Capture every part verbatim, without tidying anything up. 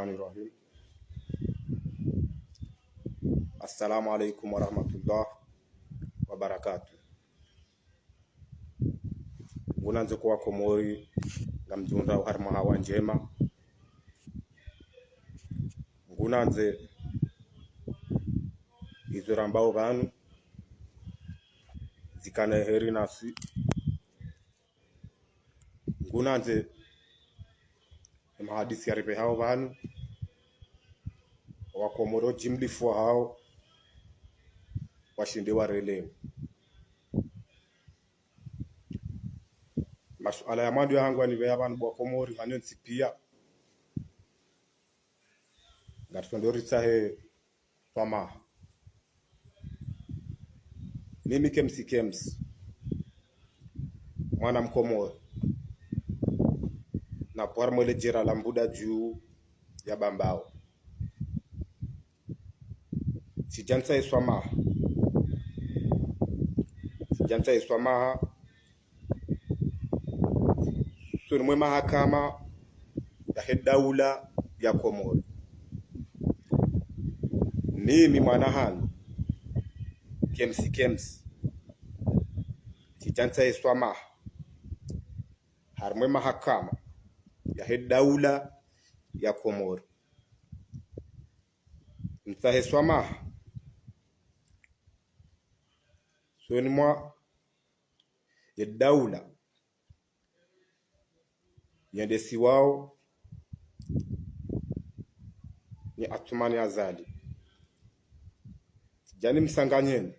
الرحمن الرحيم. السلام عليكم ورحمة الله وبركاته. Ngunandze kwa Komori, ngamdjihundrao harimwa hawa ndjema. Ngunandze izo rambao pvanu zikane heri nasi. Ngunandze emahadisi yaripvehao pvanu, Wakomori ujimlifu wahao washinde warelewe. Masuala ya mwando yahangu yanipveha pvanu bo Wakomori, hanyu ntsi pia. Ngaritondo ritsahe swamaha. Mimi Kems Kems, mwana Mkomori, napvwara mwele jera la Mbuda Juu ya Bambao. Tsidjantsahe swamaha. Tsidjantsahe swamaha usoni mwe mahakama yahe daula ya Komori. Mimi mwana hanyu, Kems Kems, tsidjantsahe swamaha harimwe mahakama yahe daula ya Komori. Ntsahe swamaha usoni mwa ye daula yendesiwao ni Atumani Azali. Tsidjani msanganyeni,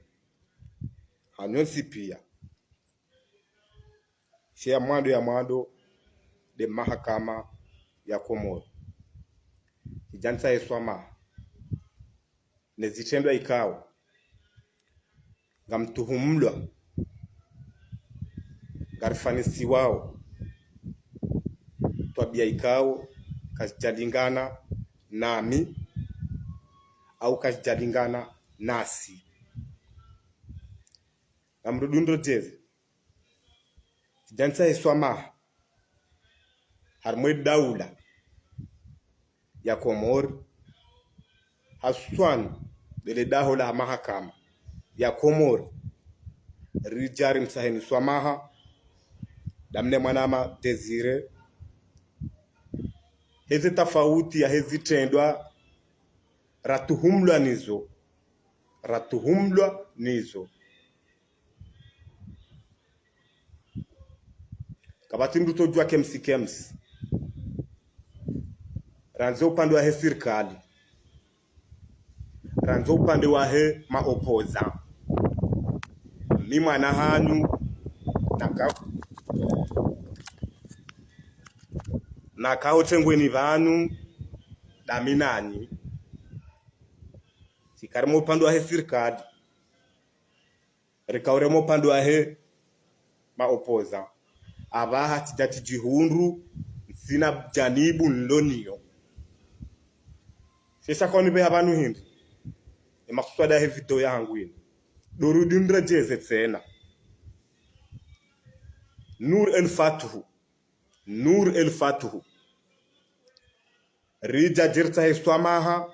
hanyu ntsi pia. She ya mwando ya mwando nde mahakama ya Komori. Tsidjantsahe swamaha ne zitrendwa ikao ngamtuhumulwa, ngarifanyisiwao twabia ikao kazidjalingana nami au kazidjalingana nasi. Ngamrudi ndro jeze, tsidjantsahe swamaha harimwe daula ya Komori, haswani bele daho la mahakama ya Komori. Ridja rimtsaheni swamaha, damne mwanama Désiré, heze tafauti yahe zitrendwa ratuhumulwa nizo, ratuhumulwa nizo. Kapvatsi mndru utsodjuwa Kems Kems. Randzi upande wahe sirikali, randzi upande wahe maopposants. Mi mwana hanyu, naka, naka otsengweni pvanu, dami nanyi. Tsikari mo upande wahe sirikali, rika ure mo upande wahe maopposants. Apvaha tsidja tsidjihundru ntsina janibu nilo nayo. She sha koni pveha pvanu hindri, emakuswada yahe video yahangu inu, ndo rudi nredjeze tsena. Nour El Fath. Nour El Fath. Ridja ritsahe swamaha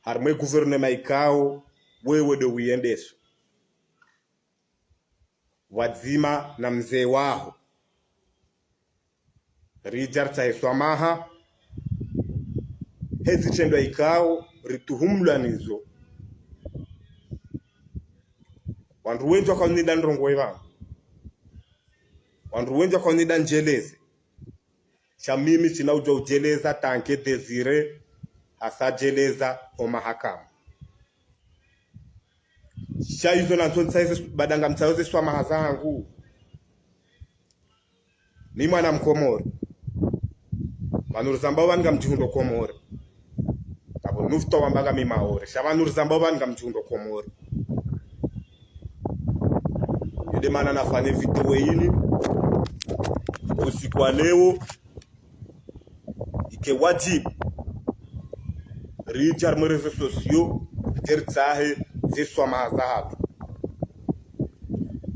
harimwe gouvernement ikao wewe ndo uyendeso, pvwadzima na mze waho. Ridja ritsahe swamaha he zitrendwa ikao rituhumulwa nizo. Wandru wendji wakaonida ndrongo epvanu. Wandru wendji wakaonida ndjeleze. Sha mimi tsina udjuwa udjeleza tanke Désiré hasa djeleza ho mahakama. Sha izo nandzo ntsahe ze, baada ngamtsaho ze swamaha zahangu. Mi mwana Mkomori. Pvanu rizambao pvanu ngamdjihundro Komori. Kapvo nufto wamba ngami Maore. Sha pvanu rizambao pvanu ngamdjihundro Komori. Yo nde mana nafanye video ini usiku wa leo. Ike wadjibu ridje harimwa réseaux sociaux, ridje ritsahe ze swamaha zahatru.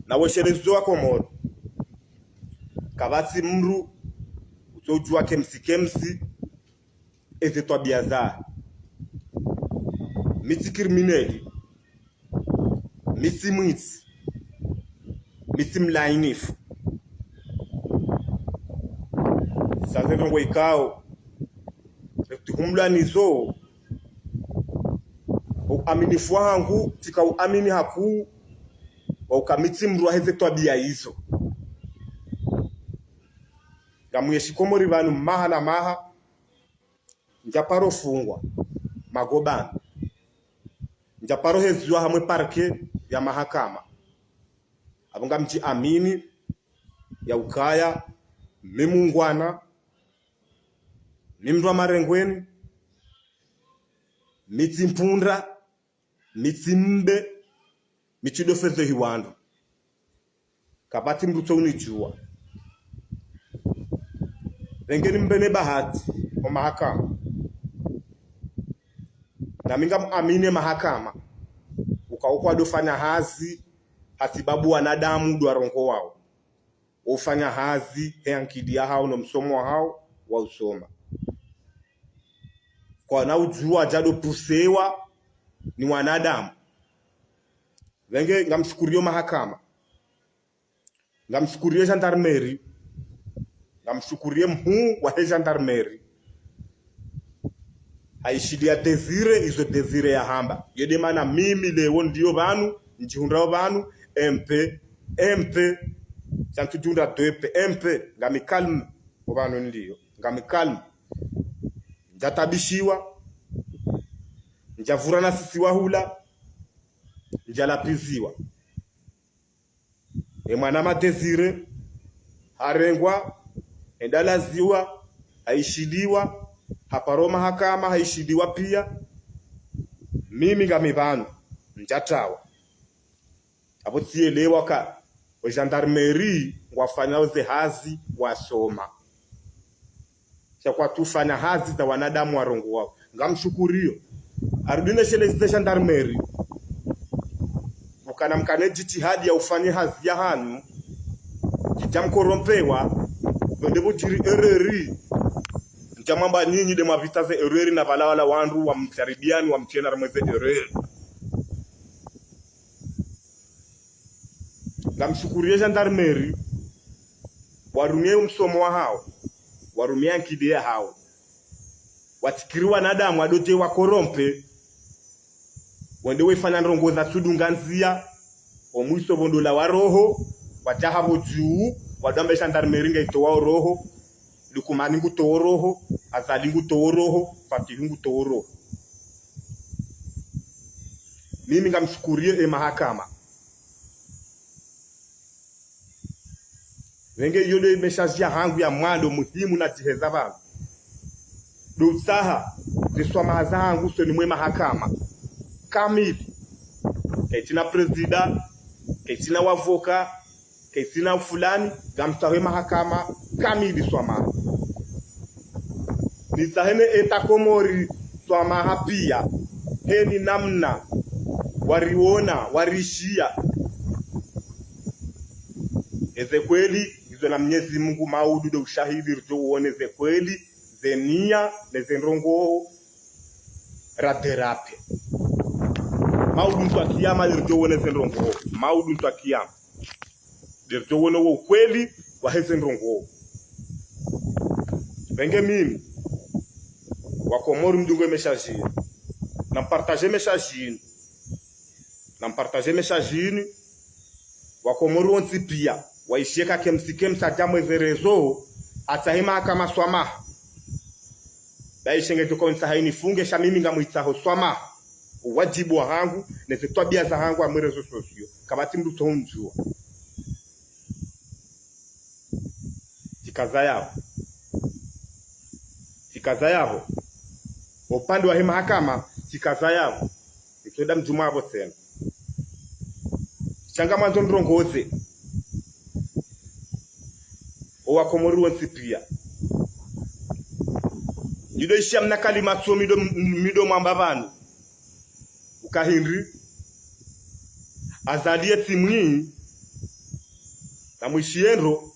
Na weshelezi wa Komori, kapvatsi mndru utsodjuwa Kems Kems, eze twabia za. Mi tsi criminel. Mi tsi mwidzi. Mi tsi mlainifu. Sa ze ndrongoo ikao, rituhumlwa nizo, uaminifu wahangu, tsika uamini hakuu, wa uka mi tsi mndru wa heze twabia izo. Ngamweshi Komori pvanu maha na maha, ndjaparo fungwa magobani. Ndjaparo heziwa hamwe parquet ya mahakama. Apvo ngamdjiamini ya ukaya mi mungwana, mi mndru wa marengweni, mi tsi mpundra, mi tsi mbe, mi tsi ndo fedhehi wandru. Kapvatsi mndru tso unidjuwa. Pvenge ni mbe ne bahati, o mahakama. Na mi ngamwamini e mahakama. Uka uko wadofanya hazi, hasibabu wanadamu ndo warongowao. Wofanya hazi, he ankili yahao no msomo wahao, wausoma. Kwana udjuwa djado pusewa ni wanadamu. Pvenge ngamshukuriyo mahakama. Ngamshukuriyo gendarmerie. Ngamshukuriyo mhuu wahe gendarmerie. Haishiliya Désiré, izo Désiré yahamba. Yo nde mana mimi leo ndiyo pvanu, ndjihundrao pvanu, M P, M P, sha ntsudjihundra deux P, M P, ngami calme, opvanu ndiyo, ngami calme. Ndjatabishiwa, ndjavurwa na sisi wahula, ndjalapviziwa. E mwana ma Désiré, harengwa, enda laziwa, haishiliwa, haparo mahakama, haishiliwa piya. Mimi ngami pvanu, ndjatrawa. Apvo tsielewa ka, o gendarmerie, ngwafanyao ze hazi, wasoma. Sha kwatsufanya hazi za wanadamu warongowao. Ngamshukuriyo. Arudi nesheleze gendarmerie. Ukana mkane djitihadi ya ufanye hazi yahanyu. Kidja mkorompewa. Pvende pvodjiri erreur. Ndjamwamba nyinyi nde mwapvitsa ze erreur na pvala wala wandru wamdjaribiyani wamtrena harumwa ze erreur. Ngamshukuriyo gendarmerie, warumiye omsomo wahao, warumiye ankili yahao. Watsikiri wanadamu wadodje wakorompe, wende wefanya ndrongoo zatsudunga ndziya, omwiso pvo ndo lawa roho, wadja hapvo dju, wadjo amba e gendarmerie ngayitowao roho, Lukumani ngutowo roho, Azali ngutowo roho, Fatihu ngutowo roho. Mimi ngamshukuriyo e mahakama. Pvenge iyo nde message yahangu ya mwando muhimu nadjiheza pvanu. Ndo utsaha, ze swamaha zahangu usoni mwe mahakama. Kamili. Ketsina prezida, ketsina wavoka, ketsina fulani, ngamtsaho e mahakama kamili swamaha. Nitsahe ne État Komori swamaha piya. Heni namna wariona, warishiya. Eze kweli, izo na Mnyezi Mungu, maudu ndo ushahidi, ridjo uone ze kweli, ze niya, ne ze ndrongoo radéraper. Maudu ntwa kiyama, ridjo uone ze ndrongoo. Maudu ntwa kiyama. Ndo ridjo wona wo ukweli wahe ze ndrongoo. Pvenge mimi, Wakomori mdunge message yinu. Nampartage message yinu. Nampartage message yinu. Wakomori wontsi piya, waishiye ka kemsi kemsi adja mwe ze réseaux, atsahe mahakama swamaha. Baishe ngedjo ka untsaha inifunge, sha mimi ngamwitsaho swamaha. Uwadjibu wahangu, ne ze twabiya zahangu hamwe réseaux sociaux. Kapvatsi mndru tso undjuwa. Tsikaza yapvo. Tsikaza yapvo. Upande wahe mahakama, tsikaza yapvo. Ntswenda mdjumwa apvo tsena. Sha ngamwandzo ndrongoze. Owakomori wontsi piya. Nido ishiya mna kalima tso mido, mido mwamba pvanu. Uka hindri. Azali ye tsi mwi. Namwishiye ndro.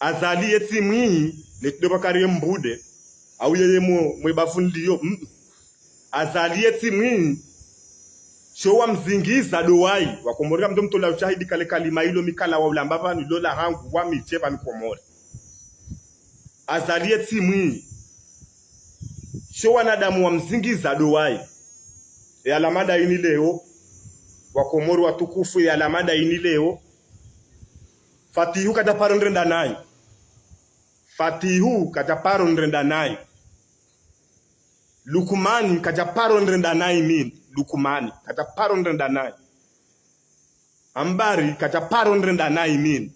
Azali ye tsi mwi. Ne tido pvakari ye mbude. Au yeye mwe, mwe bavuni liyo, mm. Azali ye tsi mwi, sho wamzingiza ndo wayi. Wakomori kamdjo mtola ushahidi kale kalima ilo mi kala waulamba pvanu, lola hangu, wami tse pvanu Komori. Azali ye tsi mwi, sho wanadamu wamzingiza ndo wayi. E alama nda ini leo, Wakomori watukufu, e alama nda ini leo. Fatihu kadja paro nrenda nayi. Fatihu kadja paro nrenda nayi. Lukumani kadja paro nrenda nayi mini. Lukumani kadja paro nrenda nayi. Ambari kadja paro nrenda nayi mini.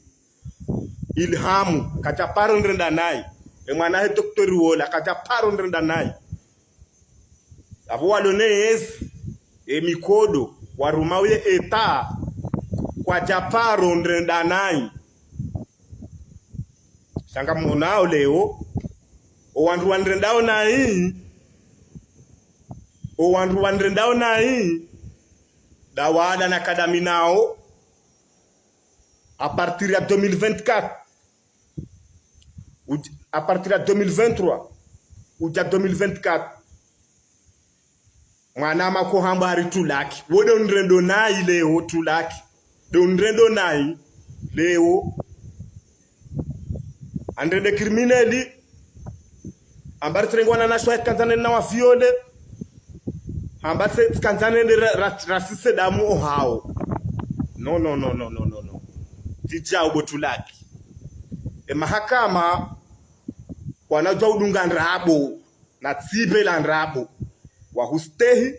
Ilhamu kadja paro nrenda nayi. E mwana he doktori wola kadja paro nrenda nayi. Apvo walo ne yezi, e mikodo, waruma uye eta, kwadja paro nrenda nayi. Sha ngamwonao leo, o wandru wanrendao nayi, o wandru wanrendao nayi, nda wala na kadaminao, à partir ya deux mille vingt-quatre, udj-, à partir ya deux mille vingt-trois, udja deux mille vingt-quatre. Mwana mako hamba hari tulaki. Wo ndo nrendo nayi leo tulaki. Ndo nrendo nayi leo. Andrende criminel. Ambari tsirengwa na nashwa kanzane na waviole. Ambari tse kanzane nde ra-, ra-, rasise damu ohao. No, no, no, no, no, no, no. Tsidja ubo tulaki. E mahakama, wanadjwa udunga ndrabo. Na tsibe la ndrabo. Wahustehi,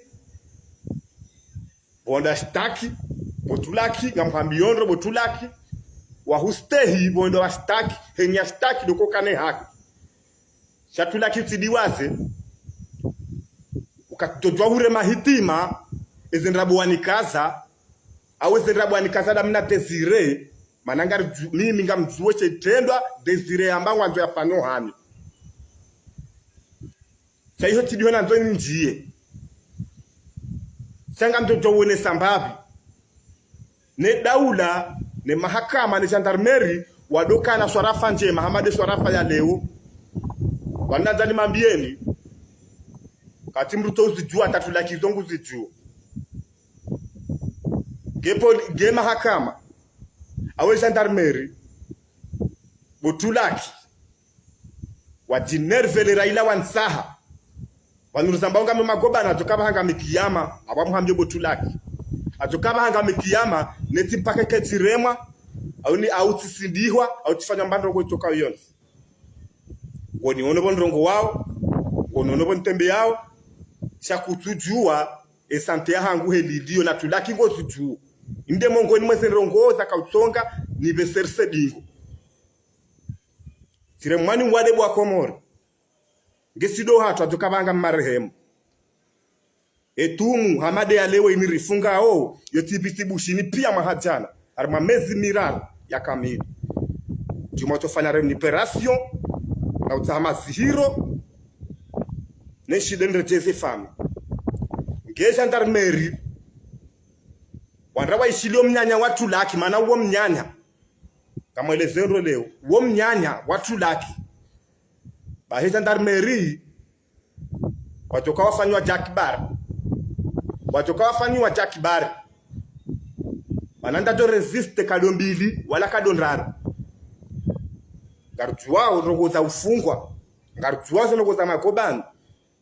bo ndo washtaki, bo tulaki, ngamhambiyo ndro bo tulaki. Wahustehi, bo ndo washtaki, henya shtaki, ndo ko kana haki. Sha tulaki utsidiwaze, ukatsodjwa hure mahitima, eze ndrabo wanikaza, au eze ndrabo wanikaza nda mi na Désiré, mana ngaridju-, mimi ngamdjuwo she trendwa, Désiré yamba ngwandzo yafanye hani. Sha iho tsidiho nandzo nindjiye. Sha ngamdjo djo wonesa mbapvi. Ne daula, ne mahakama, ne gendarmerie, wandro kana swarafa ndjema, hama nde swarafa ya leo. Wanadza nimwambiyeni, katsi mdru tso uzidjuwa, hata tulaki zo nguzidjuwo. Nge poli-, nge mahakama, awe gendarmerie, bo tulaki. Wadjinerve le raila wantsaha. Pvanu rizamba unga mwe magobana, adjoka pvahanga mikiyama, apvo muhambie bo tulaki. Adjoka pvahanga mikiyama, netsi mpaka ketsiremwa, au ni au tsisindihwa, au tsifanywa mba ndrongo itsoka yontsi. Ngoni ono bo ndrongo wao, ngoni ono bo ntembe yao, sha kutsudjuwa, e santé yahangu heli liyo na tulaki ngozidjuwo. Inde mongoni mweze ndrongo zaka utsonga, ni beserse dingo. Tsire mwani wade bwa Komori. Nge sido hatru adjoka pvanga marehemu. Etumu, hama nde ya leo ini rifungao, yo tsi pvi tsi bushini piya mwaha djana. Harimwa mezi miraru ya kamili. Djuma utsofanya rémunération, na utsaha mazihiro, ne shile nredjeze fami. Nge gendarmerie, wandra waishiliyo mnyanya wa tulaki, mana uwo mnyanya. Ngamweleze ndro leo, uwo mnyanya wa tulaki. Bahi gendarmerie, wadjoka wafanyiwa djakibari. Wadjoka wafanyiwa djakibari. Mana ndadjo résister kado mbili, wala kado ndraru. Ngarudjuwao ndrongo za ufungwa. Ngarudjuwao zo ndrongo za magobani.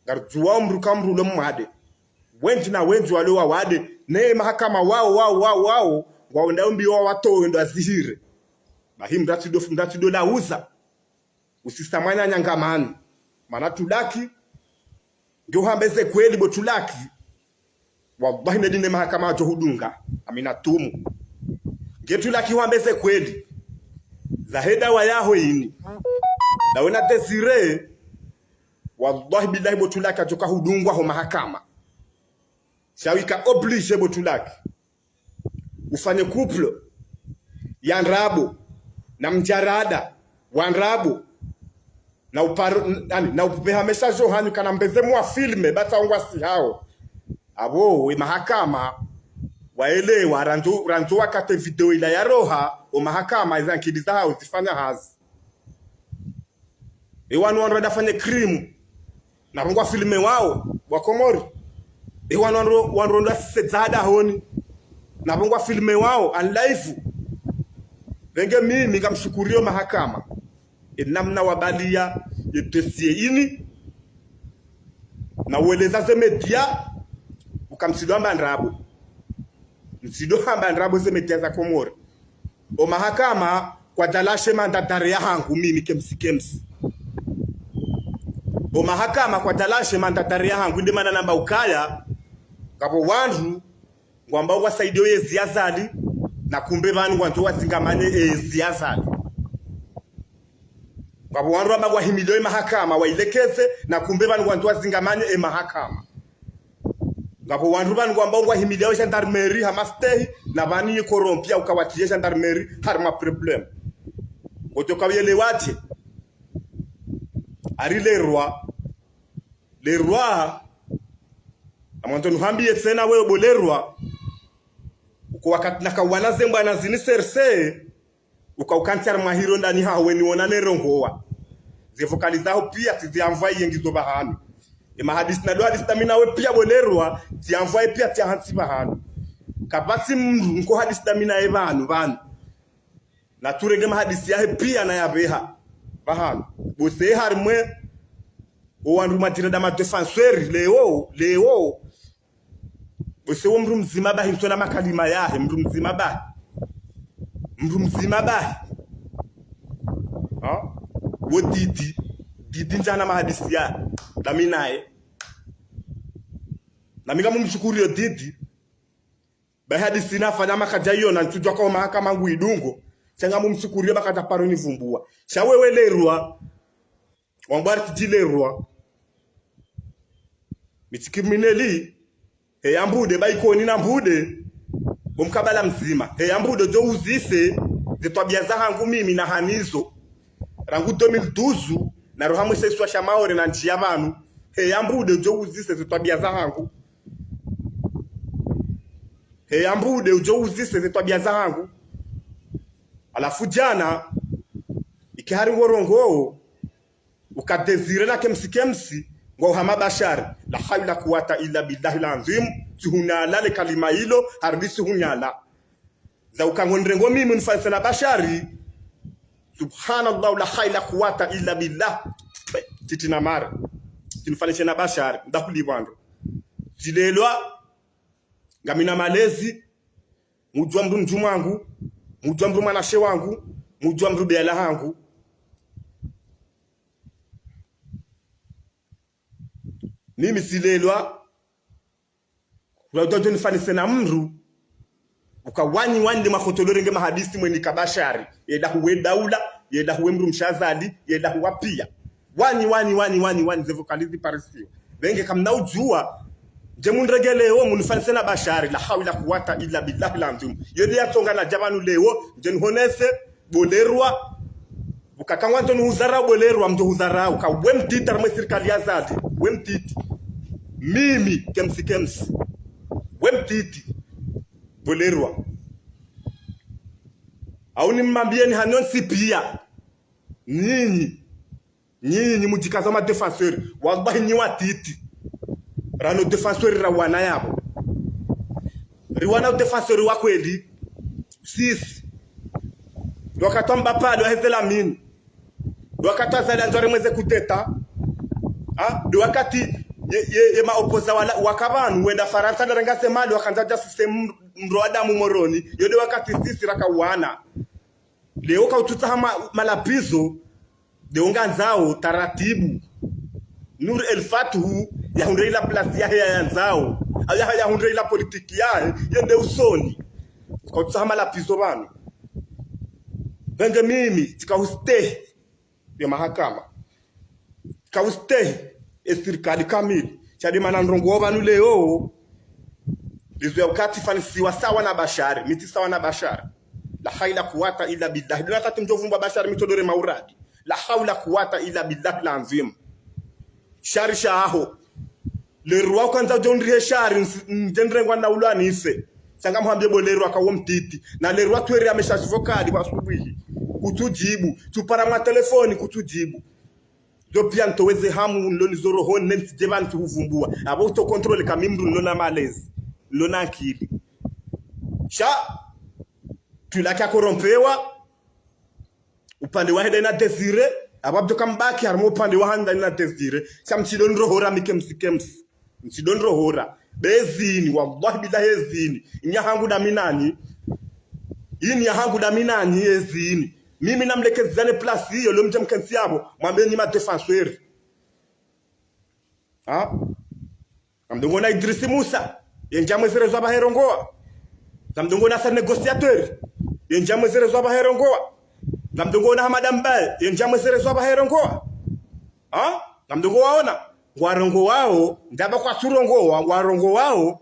Ngarudjuwao mdru ka mdru ulo mwade. Wendji na wendji walo wawade. Ne mahakama wao, wao, wao, wao. Ngwawenda umbi wao watowe ndo wazihire. Bahi mdru atsido, mdru atsido lauza. Usisa mwana nyangamani. Mana tulaki. Nge uhambeze kweli bo tulaki. Wallahi nedi ne mahakama adjo hudunga. Amina tumu. Nge tulaki uhambeze kweli. Zahe dawa yaho ini. Dawe na Désiré. Wallahi billahi bo tulaki adjoka hudungwa ho mahakama. Sha wika obligé bo tulaki. Ufanye couple ya ndrabo, na mdjarada wa ndrabo, na uparo, n-, ani, na upeha message hanyu kana mbeze mwa filme, bata ongwa si hao. Apvo, we mahakama, waelewa, randzo, randzo wakate video ila ya roha, o mahakama, iza nkili za hao zifanya hazi. E wanu wandru wadafanye crime. Napvo ngwafilmewao wa Komori. E wanu wandru, wandru wandru wasise dzada honi. Napvo ngwafilmewao en live. Pvenge mimi ngamshukuriyo mahakama. E namna wabaliya ye dossier ini. Na uweleza ze média. Uka mtsido hamba ndrabo. Mtsido hamba ndrabo ze média za Komori. O mahakama kwadjalashe mandat d'arrêt yahangu mimi Kemsi Kemsi. O mahakama kwadjalashe mandat d'arrêt yahangu, inde mana namba ukaya, ngapvo wandru ngwambao ngwasaidiyo yezi ya Azali, na kumbe pvanu ngwandzo wazingamanye ezi ya Azali. Ngapvo wandru wamba ngwahimiliyo e mahakama wailekeze, na kumbe pvanu ngwandzo wazingamanye e mahakama. Ngapvo wandru pvanu ngwambao ngwahimiliyo gendarmerie ha mastehi, na pvanu ye corrompu ya uka watriye gendarmerie harimwa problème. Ngodjo kawuyelewa dje. Ari le roi. Le roi. Namwandzo nuhambiye tsena wewe bo le roi. Uko wakati nakawana ze mbwana zini serse. Uka ukantsi harimwa hiro ndani hawe niwona nerongowa. Ze vocal zaho piya tsiziamvwa yengizo pvahanu. E mahadisi nado hadisi na mi nawe piya bo le roi, tsiamvwa ye piya tsi hantsi pvahanu. Kapvatsi mndru nko hadisi na mi naye pvanu, pvanu. Na turenge mahadisi yahe piya na yapveha pvahanu. Bo se harimwe, o wandru madjina da ma défenseurs, leo, leo. Bo se wo mndru mdzima bahi, mtsona makalima yahe, mndru mdzima bahi. Mndru mdzima bahi. Ha? Wo Didi. Didi ndjana mahadisi ya. Da mi naye. Na mi ngamumshukuriyo Didi. Bahi hadisi nafanya makadja iyo na ntsudjuwa ka o mahakama nguidungo. Sha ngamumshukuriyo ba kadja paro nivumbuwa. Sha wewe le roi. Wambwa ari tsi dji le roi. Mi tsi criminel. Heya mbude, ba Ikoni na mbude. Bo mkabala mdzima. Heya mbude, udjo uzise ze twabiya zahangu mimi na hanizo. Rangu deux mille douze, na roha mwese isiwa sha Maore na ntshiya pvanu. Heya mbude, udjo uzise ze twabiya zahangu. Heya mbude, udjo uzise ze twabiya zahangu. Halafu djana, ike hari ngorongowo, uka Désiré na Kemsi Kemsi, ngwao hama Bashari. La hawla kuwata illa billahi l'adhwim, tsihunyala le kalima ilo, harudi tsihunyala. Za uka ngonirengo mimi unifanise na Bashari. Subhanallah, la hawla kuwata illa billah. Titi na mara. Tsinifanise na Bashari, ndahuli wandru. Tsilelwa, ngamina malezi, mdjuwa mndru mdjume wangu, mdjuwa mndru mwanamshe wangu, mdjuwa mndru bela hangu. Mimi tsilelwa, kula udjo nifanise na mndru, uka wanyi wanyi nde makotolo renge mahadisi mweni ka Bashari, ye dahuwe daula, ye dahuwe mdrumshe Azali, ye dahuwa piya. Wanyi, wanyi, wanyi, wanyi, wanyi, ze vocal ziparisiwa. Pvenge kamna udjuwa, ndje munirenge leo, munifanise na Bashari, la hawla kuwata illa billahi l'adhwim. Yo nde yatsonga nadja pvanu leo, ndje nihonese, bo le roi. Uka ka ngwandzo nihudharau bo le roi, mdjo hudharau. Uka we mtiti harimwe sirikali ya Azali. We mtiti. Mimi, Kemsi Kemsi. We mtiti. Bo le roi. Au nimambiyeni hanyu ntsi piya. Nyinyi. Nyinyi mdjikaza ma défenseurs. Wallahi nyi watiti. Rano défenseurs rawana yapvo. Riwana défenseurs wa kweli. Sisi. Ndo wakati wa Mbappé, ndo waheze Lamine. Ndo wakati wa Azali andzo aremeze kuteta. Ha? Ndo wakati ye, ye, ye ma opposants wala, waka pvanu, wenda Farantsa ndarengase mali, wakandza djasise m-, mro Adamu Moroni. Yo ndo wakati sisi rakawana. Leo kautsutsaha ma-, malapvizo, leo ngandzao taratibu. Nour El Fath yahundre ila place yahe ya yandzao. Au ya, yahundre ila politique yahe, yende usoni. Kautsutsaha malapvizo pvanu. Pvenge mimi, tsika ustehi. Yo mahakama. Kaustehi, e sirikali kamili. Sha nde mana nirongowo pvanu leo. Ndizo ya uka tsifanisiwa sawa na Bashari, mi tsi sawa na Bashari. La hawla kuwata illa billah. Ndo wakati mdjo vumba Bashari mi todore mauradi. La hawla kuwata illa billahi l'adhwim. Shari shaho. Le roi ukandza udjo nrihe shari, ndje nirengwa na ulwa nife. Sha ngamhwambiye bo le roi ka wo mtiti. Na le roi twere ya message vocal wa asubuhi. Kutsudjibu. Tsupara mwa telefoni kutsudjibu. Zo piya nitoweze hamu nilo nizo rohoni, ne ntsidje pvanu ntsuhuvumbua. Apvo uto contrôle ka mi mndru nilo na malezi, nilo na ankili. Sha Tulaki akorompewa, upande wahe ndani na Désiré, apvo Abdou kambaki harimwa upande wahe ndani na Désiré. Sha mtsidjo nirohora mi Kemsi Kemsi. Mtsidjo nirohora. Be zini, wallahi billahi ezini. Inyi yahangu ndami nanyi. Inyi yahangu ndami nanyi ezini. Mimi namleke zane place iyo, leo mdje mkentsi apvo, mwambe nyi ma défenseurs. Ha? Ngamdjo ngona Idrissa Moussa, ye ndja mwezerezwa pvahe Rongoa. Ngamdjo ngona Hassan Négociateur, ye ndja mwezerezwa pvahe Rongoa. Ngamdjo ngona Hamada Mbaye, ye ndja mwezerezwa pvahe Rongoa. Ha? Ngamdjo ngowaona, ngwarongowao, ndapvo kwatsu rongowa, ngwarongowao,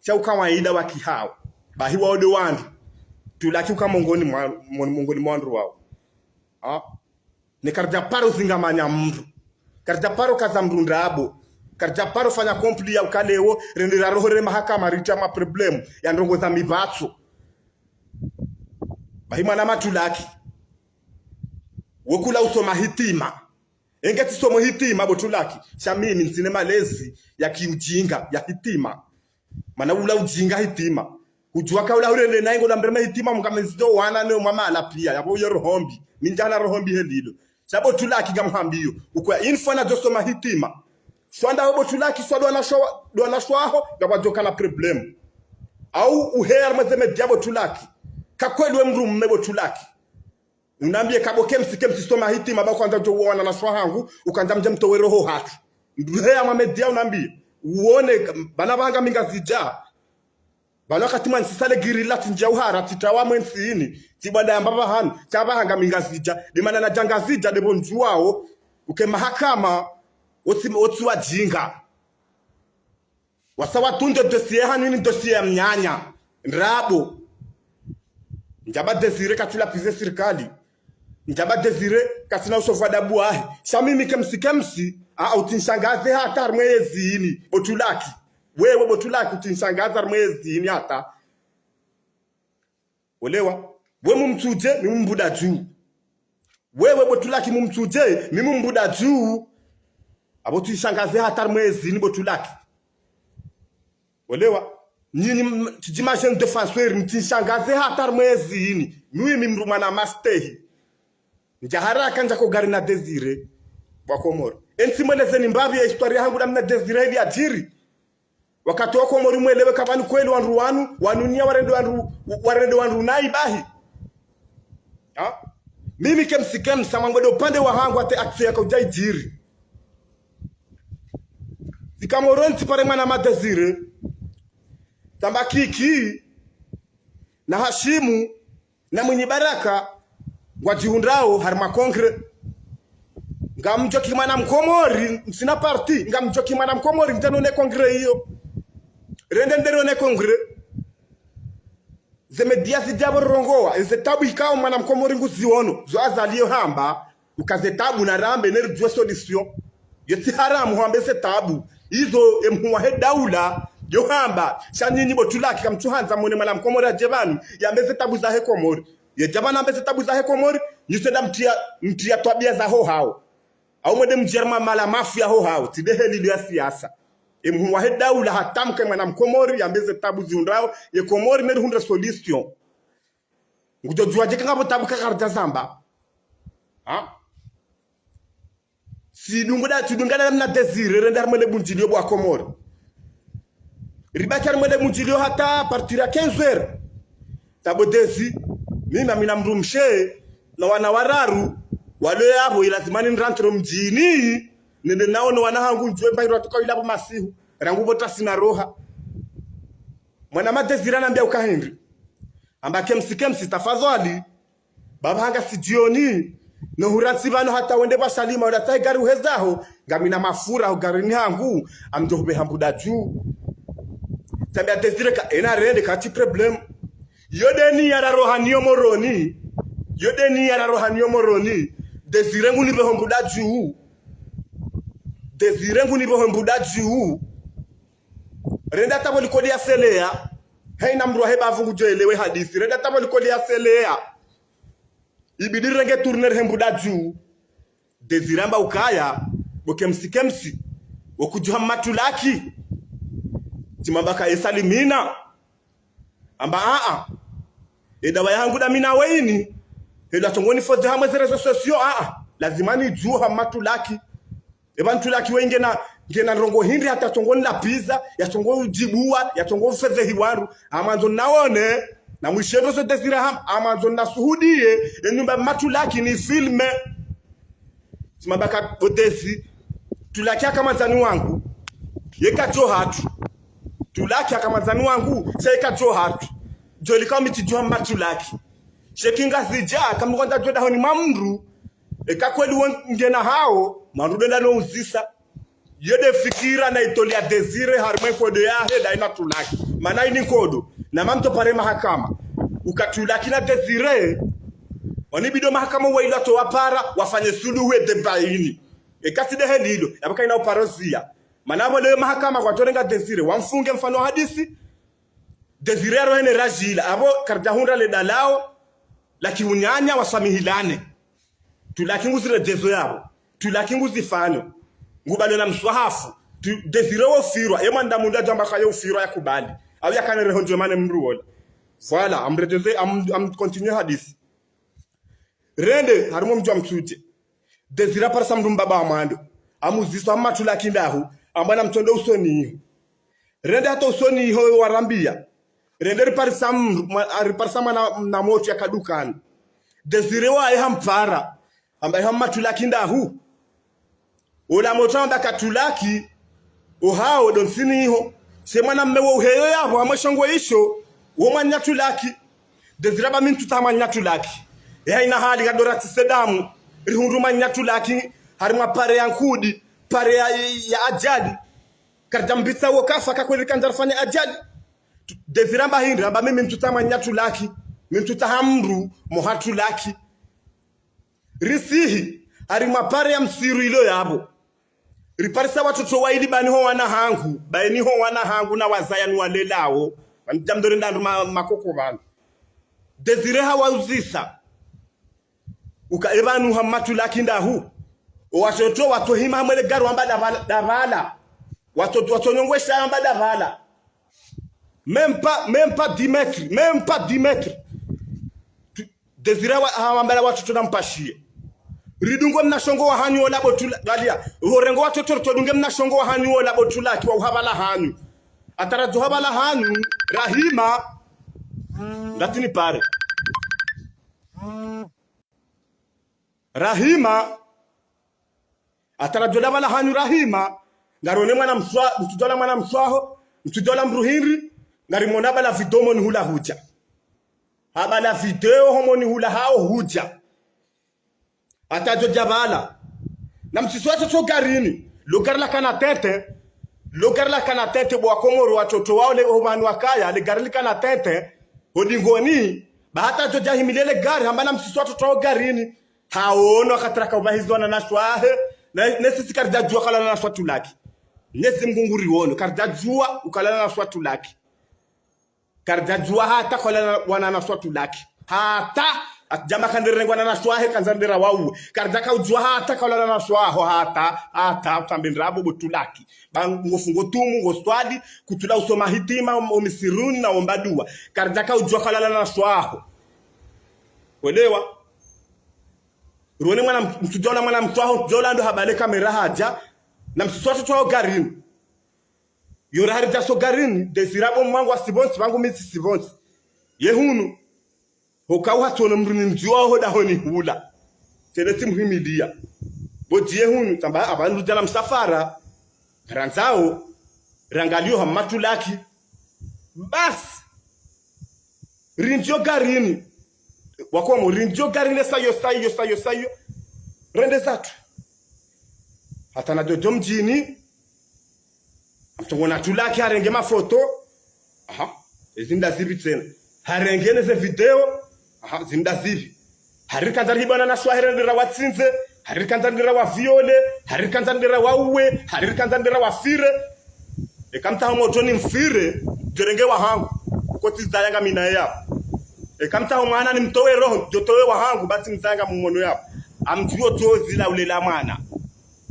sha ukawaida wakihao. Bahi wao nde wandru. Tulaki uka mongoni mwa, mon-, mongoni mwa wandru wao. Ha? Ne karidja paro zingamanya mndru. Karidja paro kaza mndru ndrabo. Karidja paro fanya conflit ya uka leo, rende rarohore mahakama ritia ma problème, ya ndrongo za mipvatso. Bahi mwanama Tulaki. Wokula usoma hitima. Enge tsisomo hitima bo Tulaki. Sha mimi ntsina malezi ya kiujinga, ya hitima. Mana ula ujinga hitima. Hudjua ka ula hurende naye ngo namreme hitima mkamenzido wana ne mwamala piya. Yapvo iyo roho mbi. Mi ndjana roho mbi he lilo. Sha bo Tulaki ngamhambiyo. Ukwa info nadjo soma hitima. Swa nda ho bo Tulaki, swa ndo wanasho-, ndo wanasho waho, ngapvadjo kana problème. Au uheya harimwa ze média bo Tulaki. Ka kweli we mndru mme bo Tulaki. Unambiye ka bo Kemsi Kemsi soma hitima ba kwandza djo uwa wanasho wahangu, ukandza mdje mtowe roho hatru. Nduheya mwa média unambiye. Uone, bana pvahanga mi Ngazidja. Bana wakati mwandzisa le guérilla tsindjia uhara, tsitawa mwentsini, tsibwanda yamba pvahanu, sha pvahanga mi Ngazidja. Nde mana nadja Ngazidja, nde pvo ndjuwao, uke mahakama, otsi, otsi wajinga. Wasa watunde dossier hanu ini dossier ya mnyanya. Ndrabo. Ndjamba Désiré katsula pize sirikali. Ndjamba Désiré katsina ushovu adabu wahe. Sha mimi Kemsi Kemsi, a, a, utsinishangaze hata harimwa ezini. Bo Tulaki. Wewe bo Tulaki utsinishangaze harimwa ezini hata. Olewa. We mumtsudje, mi mumbuda dju. Wewe bo Tulaki mumtsudje, mi mumbuda dju. Apvo utsinishangaze hata harimwa ezini bo Tulaki. Olewa. Nyinyi m-, tsidjima jeune défenseur, mtsinishangaze hata harimwa ezini. Mimi mndru mwana mastehi. Ndja haraka ndja ko gari na Désiré. Bo Wakomori. Entsi mwelezeni mbapvi ya histoire yahangu ndami na Désiré ili yadjiri. Wakati Wakomori mwelewe ka pvanu kweli wandru wanu, wanu niya warende wandru, warende wandru nayi bahi. Ha? Mimi Kemsi Kemsi, mwangu nde upande wahangu hata action yaka udja idjiri. Zika Moroni tsipare mwanama Désiré. Tsamba Kiki, na Hashimu, na Mwinyi Baraka, ngwadjihundrao harimwa congrès. Ngamdjo ki mwana Mkomori, ntsina parti, ngamdjo ki mwana Mkomori, ndjano ne congrès iyo. Rende ndero ne congrès. Ze média zidja pvo rongowa, eze tabu ikao mwana Mkomori nguziono, zo Azali yo hamba, uka ze tabu narambe, neridjuwe solution. Yo tsi haramu hwambe ze tabu. Izo emhuu wahe daula, yo hamba, sha nyinyi bo Tulaki kamtsuhandza mwone mwana Mkomori adje pvanu, yambe ze tabu zahe Komori. Yedja pvanu ambe ze tabu zahe Komori, nyi tsi nda mtriya, mtriya twabiya zaho hawo. Au mwende mdjiri mwa mala mafu yaho hawo, tsi nde heli ya siasa. Emhuu wahe daula hatamke mwana Mkomori, yambe ze tabu zihundrao, ye Komori nerihundre solution. Ngudjo djuwa dje ka ngapvo tabu ka karidja zamba. Ha? Tsidunga nda, tsidunga nda na Désiré, rende harimwa le bundjilio bo Wakomori. Ribaki harimwa le bundjilio hata à partir ya quinze heures. Tsamba Dési, mimi ngamina mdrumshe, na wana wararu, walo yapvo ilazima ninrantre mdjini, nende naone wana hangu ndjuwe mba hirwa tuka ilapvo masihu, rangu pvo tsasina roha. Mwanama Désiré hanambia uka hindri. Hamba Kemsi Kemsi tafadhwali, baba hanga si djioni, no hurantsi pvanu hata wende pvwa Salima, wala tsahi gari uhezaho, ngamina mafura ho garini hangu, ngamdjo hupveha mbuda dju. Tsambia Désiré ka, ena rende katsi problème. Yo ndeni yararoha niyo Moroni, yo ndeni yararoha niyo Moroni, Désiré ngunipveho mbuda dju. Désiré ngunipveho mbuda dju. Rende hata pvo likoli ya Seleya. Haina mdru wahe bavu ngudjo elewe hadisi. Rende hata pvo likoli ya Seleya. Ibidi renge tourner he mbuda dju. Désiré hamba ukaya, Bo kemsi kemsi, wo kudjuha mma Tulaki. Tsimwamba ka ye Salimina. Amba, aa. Ye dawa yahangu nda mi na we ini. Helo atsongo nifodze hamwe ze réseaux sociaux, aa. Lazima nidjuha mma Tulaki. Eba Tulaki we ngena, ngena ndrongo hindri hata atsongo nilapviza, yatsongo udjibuwa, yatsongo ufedhehi wandru. Amandzo nawone, na mwishe ndro zo Désiré ham, amandzo nasuhudiye, ye nyumba mma Tulaki nifilme. Tsimwamba ka bo Désiré, Tulaki haka mwandzani wangu, yeka djo hatru. Tulaki haka mwandzani wangu, sha yeka djo hatru. Djo lika mi tsidjuha mma Tulaki. Sha eka ngazidja, kamkwandza djo dahoni mwa mndru. Eka kweli wo ngena hawo, mwa mndru ndo enda no uzisa. Yo nde fikira na itoli ya Désiré, harimwa ye nkodo yahe, nda ina Tulaki. Mana ini nkodo, na mamto pare mahakama. Uka Tulaki na Désiré, wanibido mahakama wa ilo to wapara, wafanye suluhu ye nde bayini. Eka tsi nde heli ilo, yabaka ina uparozia. Mana abo leo mahakama kwatsorenga Désiré, wamfunge mfano hadisi, Désiré arohene rajila, abo karidja hundra le dalao, laki unyanya waswamihilane. Tulaki nguzile djezo yabo. Tulaki nguzifanyo. Ngubalo na mswahafu. Tu, Désiré wo ufirwa, ye mwana mndru adjamba kaye ufirwa yakubali. Au yakane reho ndjema ne mndru wola. Voilà, amredjeze, am, am continue hadisi. Rende, harimwa mdji wa Mtsudje. Désiré aparisa mndru mbaba wa mwando. Amuzisa mma Tulaki ndahu, amba na mtsondo usoni iho. Rende hata usoni iho warambia. Rende riparisa mndru, mwa, riparisa mwana na motro yaka dukani. Désiré waye hampara. Amba iho mma Tulaki ndahu. Ola motro amba ka Tulaki, ohawo ndo ntsini iho. Sha mwana mme wo uheyo yabo, hamwe shongo isho, wo mwananya Tulaki. Désiré amba mi ntsutsaha mwananya Tulaki. Ye haina hali kadora tsi sedamu, rihundru mwananya Tulaki, harimwa pare ya nkudi, pare ya, ya ajali. Karidja mbisa wo kafa ka kweli rikandza rifanye ajali. Désiré amba hindri, amba mimi ntsutsaha mwananya Tulaki, mi ntsutsaha mndru, mwa ha Tulaki. Risihi, harimwa pare ya msiru ilo yabo. Riparisa watoto waili bani ho wana hangu, baini ho wana hangu na wazaya niwalelao. Wandja mdore nda ndru ma, makoko bani. Désiré hawauzisa. Uka ebanu ha mma Tulaki ndahu. O watoto watsohima hamwe le gari wamba dabala, dabala. Watoto watsonyongwesha wamba dabala. Même pas, même pas dix mètres, même pas dix mètres. Tu, Désiré wa, hawambala watoto na mpashiye. Ridungo mna shongo wa hanyu ola bo Tula, galia. Horengo watoto ridunge mna shongo wa hanyu ola bo Tulaki wa uhabala hanyu. Atara djo habala hanyu, Rahima. Ndatini pare. Rahima. Atara djo labala hanyu Rahima, ngarone mwana mswa, mtsudjola mwana mswaho, mtsudjola mdru hindri, ngarimona habala video homoni hula hudja. Habala video homoni hula hawo hudja. Hata djo djabala. Na msiswa tso garini, lo gari lakana tete, lo gari lakana tete bo wa Komoro watoto wao le ho bani wakaya, le gari likana tete, ho dingoni, ba hata djo djahimile le gari, hamba na msiswa tso garini. Hawono wakati raka ubahizi wananashe wahe, na, na sisi karidjadjuwa kalala na swa Tulaki. Mnyezi Mngu nguri wono, karidjadjuwa ukalala na swa Tulaki. Karidjadjuwa hata kalala wananashe wa Tulaki. Hata, atidjamba kandrerengwa wananashe wahe, kandza ndera wauwe. Karidjaka udjuwa hata kalala na swaho, hata, hata, utambe ndrabo bo Tulaki. Ba ngofungo tumu, ngoswali, kutsula usoma hitima, o, o misiruni na omba dua. Karidjaka udjuwa kalala na swaho. Welewa? Rone mwana m-, mtsudjola mwana mswaho, djola ndo habale kamera hadja, na msiswa tso garini. Yora haridja so garini, Désiré bo mwangu wa sibonsi, wangu mitsi sibonsi. Ye hunu, hoka uhatsono mdru ni mdjuwa ho dahoni hula. Tsele tsi muhimilia. Bo djiye hunu, tsamba abanu djana msafara, randzao, rangalio ha mma Tulaki. Basi. Rindjio garini. Wakomo, rindjio garini sayo, sayo, sayo, sayo. Rende zatru. Hata nadjo djo mdjini. Amtsongona Tulaki harenge mafoto. Aha. Ezi nda zipvi tsena. Harenge ne ze video. Aha, zi nda zipvi. Hari kandza rihiba wananashe wahe rende rawatsindze, hari kandza rende rawaviole, hari kandza rende rawauwe, hari kandza rende rawafire. Eka mtsaho motro nimfire, djorenge wahangu, kotsi zayanga mina yapvo. Eka mtsaho mwana nimtowe roho, djotowe wahangu, ba tsi mzayanga mumono yapvo. Amdjuwo tso zila ulela mwana.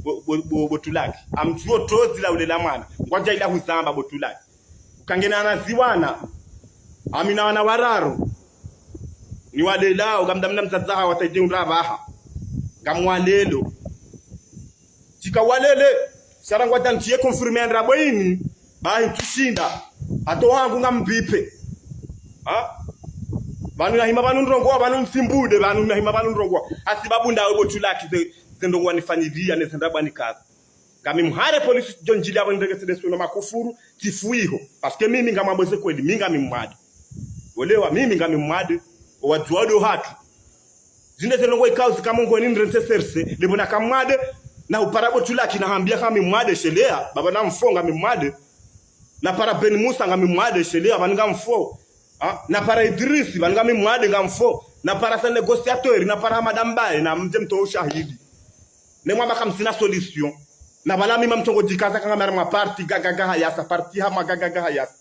bo, bo, bo, bo Tulaki. Amtsuo tozi la ulela mwana. Ngwadja ila huzamba bo Tulaki. Ukangena anaziwana. Amina wana wararu. Ni walelao, ngamdamna mdzadze hawo hata ite unda baha. Ngamwalelo. Tsika walele, sha ra ngwadja ntiye confirmé ya ndrabo ini, bahi ntsushinda. Hata hangu ngambipe. Ha? Pvanu nahima pvanu ndrongowa, pvanu ntsimbude, pvanu nahima pvanu ndrongowa. Hasibabu ndawe bo Tulaki ze, ze ndrongowa nifanyiliya, ne ze ndrabo nikaza. Ngami mhare police djo ndjili apvo nirenge tsi de sono makufuru, tsifu iho. Parce que mimi ngamwambo ze kweli, mi ngami mwade. Olewa, mimi ngami mwade. Owadjuwa do hatru. Zinde ze ndrongo ikao zika mongoni nirentse serse, de bona kamwade, na upara bo Tulaki nahambia kami mwade shelea, baba na mfo ngami mwade. Na para Ben Musa ngami mwade shelea, pvanu ngamfo. Ha? Na para Idrisi, pvanu ngami mwade ngamfo. Na para sa négociateur, na para Hamada Mbaye, na mdje mtowe ushahidi. Ne mwamba kamtsina solution. Na pvala mima mtsongo djikaza kanga mara mwa parti gagaga hayasa, parti hama gagaga hayasa.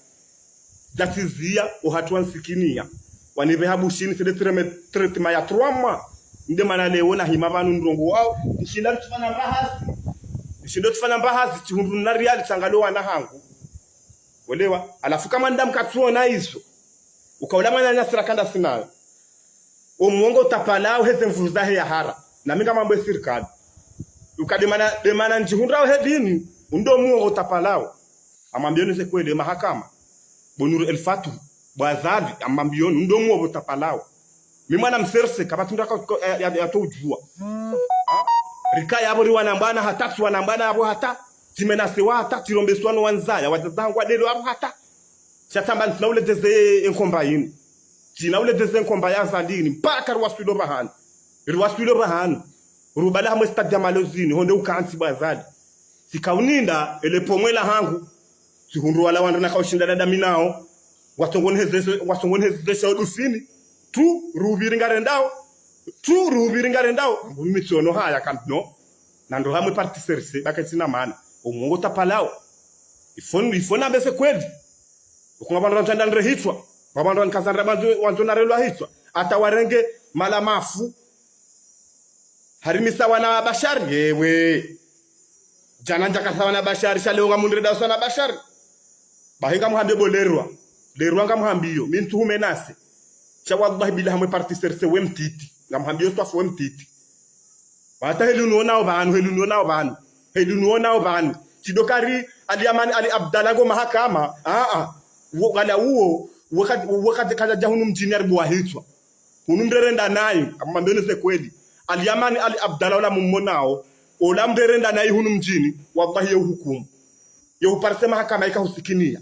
Djatiziya, ohatru wansikiniya. Wanibeha Bushini, c'est des traitements, traitements ya trois mois. Nde mana leo nahima pvanu ndrongowawo. Nishinda ntsufanya mbahazi. Nishinda ntsufanya mbahazi, tsihundru na riali tsangalo wana hangu. Olewa, halafu kama nda mkatsuona izo. Ukaula mwana nyasira kanda sinayo. Omuongo utapalao heze nvuu zahe yahara. Na mi ngamwambo e sirikali. Uka de mana, de mana ndjihundrao he dini, undo muongo utapalao. Amwambioni ze kweli, mahakama. Bo Nour El Fath, bo Azali, amwambioni, undo muongo utapalao. Mi mwana mserse, kapvatsi mndru aka, ya, ya, ya to udjuwa. Ha? Rika yapvo ri wanambwana hata, tsi wanambwana yapvo hata, tsimenasewa hata, tsirombeswa no wandzaya, wadzadze hangu wadelo yapvo hata. Sha tsamba ntsina uledjeze enkomba yini. Tsina uledjeze enkomba ya Azali ini. Mpaka riwaswilo pvahanu. Riwaswilo pvahanu. Rubala hamwe stade ya Malozini. Honde ukantsi bo Azali. Tsika uninda, ele pomwe la hangu. Tsihundru wala wandru naka ushinda dada mi nao. Watsongo nihezeshe, watsongo nihezeshe odufini. Tu, rubiri ngarendao. Tu, rubiri ngarendao. Ngumi tsiono haya kambi no. Na ndo hamwe parti serse, baka tsina mana. Omuongo utapalao. Ifo, ifo nambe ze kweli. Ukunga pvandru wandzanda nre hitswa. Pvandru wankaza nre wandzo, wandzo narelwa hitswa. Hata warenge mala mafu. Harimisa wana Bashari, yewe. Djana ndjakasa wana Bashari, sha leo ngamundreda usa wana Bashari. Bahi ngamhambio bo Lerwa. Lerwa ngamhambio, mi ntsuhu menase. Sha wallahi bila hamwe parti serse we mtiti. Ngamhambio swafu we mtiti. Hata heli unionao pvanu, heli unionao pvanu. Heli unionao pvanu. Tsi do kari Ali Amani Ali Abdallah ngo mahakama. Aa. Wo, wala uwo, wakati, wakati kadja dja hunu mdjini haribu wahitswa. Hunu mrerenda nayi, amwambioni ze kweli. Ali Amani Ali Abdallah ola mumonao, ola mrerenda nayi hunu mdjini, wallahi ye uhukumu. Ye uparise mahakama ika husikiniya.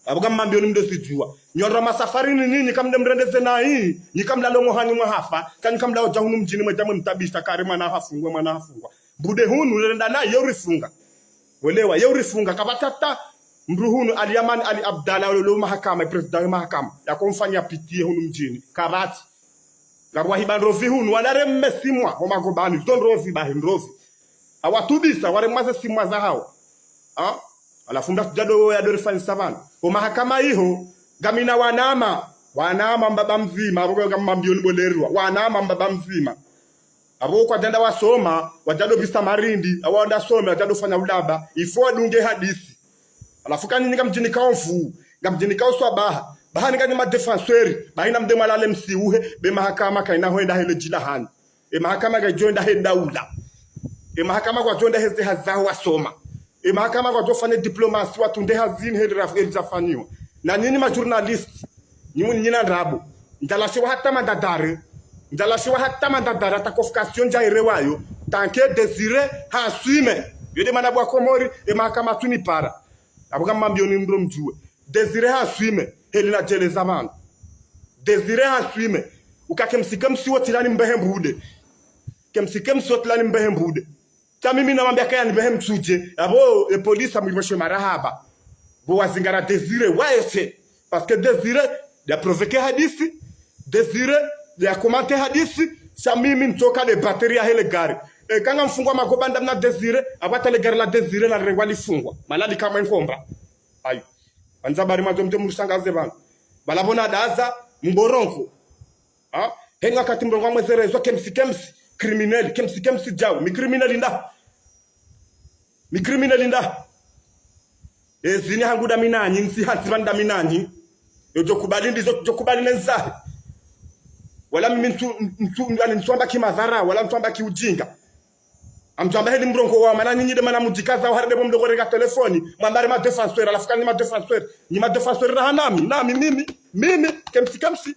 Apvo ngamwambioni mdo zidjuwa. Nyi wandru wa masafari ni nyinyi kamde mrendeze nayi, nyi kamlalo mohani mwahafa, sha nyi kamlao dja hunu mdjini mwedja mwe mtabisha kari mwana hafungwa, mwana hafungwa. Mbude hunu, rerenda nayi, ye urifunga. Welewa, ye urifunga, kapvatsi hata mndru hunu Ali Amani Ali Abdallah, olo lo mahakama, président we mahakama, yako mfanya pitié hunu mdjini, kapvatsi. Ngarwahiba ndrovi hunu, wala remme simwa, ho magobani, zo ndrovi bahi ndrovi. Awatubisa, waremwa ze simwa zahawo. Ha? Halafu mndru atsudja do ya do rifanyisa pvanu. Ho mahakama iho, ngamina wanama, wanama mbaba mdzima, apvo ngamwambioni bo Lerwa, wanama mbaba mdzima. Apvo kwadjanda wasoma, wadja do pvisa marindi, awo wanda some, wadja do fanya ulaba, ifo wadunge hadisi. Halafu ka nyinyi ngamdjinikao mfuu, ngamdjinikao swabaha, baha ni nganyi ma défenseurs, bahi namde mwalale msiuhe, be mahakama kayina hwenda hele djila hanyu. E mahakama kayidjo hwenda he daula. E mahakama kwadjo hwenda heze hazi zaho wasoma. E mahakama kwadjo fanya diplomasi watunde hazini heli rafu heli zafanyiwa. Na nyinyi ma journalistes, nyinyi nyina ndrabo. Ndjalashiwa hata mandadare. Ndjalashiwa hata mandadare hata convocation ndjayirewayo. Tant que Désiré ha assume. Yo de mana bo wa Komori, e mahakama tsunipara. Apvo ngamwambioni mndro mdjuwe. Désiré ha assume, heli na djeleza pvanu. Désiré ha assume. Uka kemsi kemsi wo tsilani mbehe mbude. Kemsi kemsi wo tsilani mbehe mbude. Sha mimi namwambia kaya ni mbehe mtsudje. Apvo, e polisi amwiroshe marahaba. Bo wazingara Désiré, waese. Parce que Désiré, ya provoqué hadisi. Désiré, ya commenté hadisi. Sha mimi ntsoka de batterie ya hele gari. E, ka ngamfungwa magoba ndamna Désiré, apvo hata le gari la Désiré na rengwa lifungwa. Mana likamwe nkomba. Ayo. Wandza bari mwandzo mdje murisangaze pvanu. Pvala pvo nadaza, mboronko. Ha? Heni wakati mrongo wa mwezi rezo, kemsi kemsi, criminel, kemsi kemsi djau, mi criminel nda. Mi criminel nda. Ezini hangu nda mi nanyi, ntsi hantsi pvanu nda mi nanyi. Yo djo kubali ndizo, djo kubali ne ntsahe. Wala mimi ntsu, ntsu, yaani ntsu amba ki madhara, wala ntsu amba ki ujinga. Amdjo amba heli mrongowa, mana nyinyi nde mana mdjikaza, hari nde bo mlongo renga telefoni, mwamba hari ma défenseur, halafu ka nyi ma défenseur. Nyi ma défenseur raha nami, nami, mimi, mimi, kemsi, kemsi.